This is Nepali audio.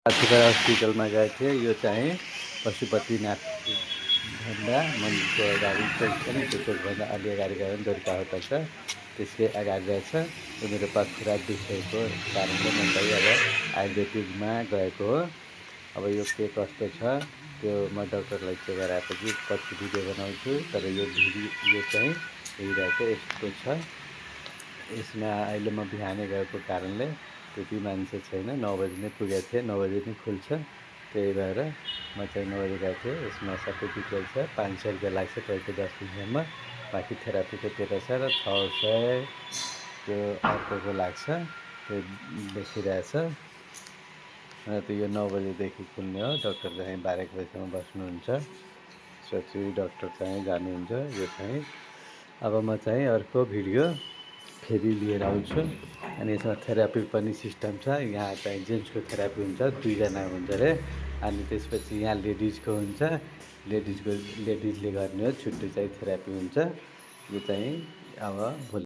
साथीभाइ हस्पिटलमा गएको थिएँ। यो चाहिँ पशुपतिनाथ भन्दा मन्दिरको अगाडि चोक छ नि, त्यो चोकभन्दा अलि अगाडि गयो भने दुर्गा होटल छ, त्यसकै अगाडि रहेछ। यो मेरो पाखुरा दुखेको कारणले म चाहिँ अब आयुर्वेदिकमा गएको हो। अब यो के कस्तो छ त्यो म डक्टरलाई चेक गराएपछि पछि भिडियो बनाउँछु। तर यो चाहिँ हेरिरहेको यस्तो छ। यसमा अहिले म बिहानै गएको कारणले त्यति मान्छे छैन। 9 बजी नै पुगेको थिएँ, 9 बजी नै खुल्छ, त्यही भएर म चाहिँ 9 बजी गएको थिएँ। यसमा सबै डिटेल छ। 500 रुपियाँ लाग्छ तपाईँको 10 दिनसम्म। बाँकी थेरापीको त्यता छ र 600 त्यो अर्कोको लाग्छ, त्यो लेखिरहेछ। र त्यो यो 9 बजेदेखि खुल्ने हो। डक्टर चाहिँ 12 बजीसम्म बस्नुहुन्छ। त्यसपछि डक्टर चाहिँ जानुहुन्छ। यो चाहिँ अब म चाहिँ अर्को भिडियो फेरि लिएर आउँछु। अनि यसमा थेरापी पनि सिस्टम छ। यहाँ चाहिँ जेन्ट्सको थेरापी हुन्छ, 2 जना हुन्छ अरे। अनि त्यसपछि यहाँ लेडिजको हुन्छ, लेडिजले गर्ने हो। छुट्टै चाहिँ थेरापी हुन्छ। यो चाहिँ अब भोलि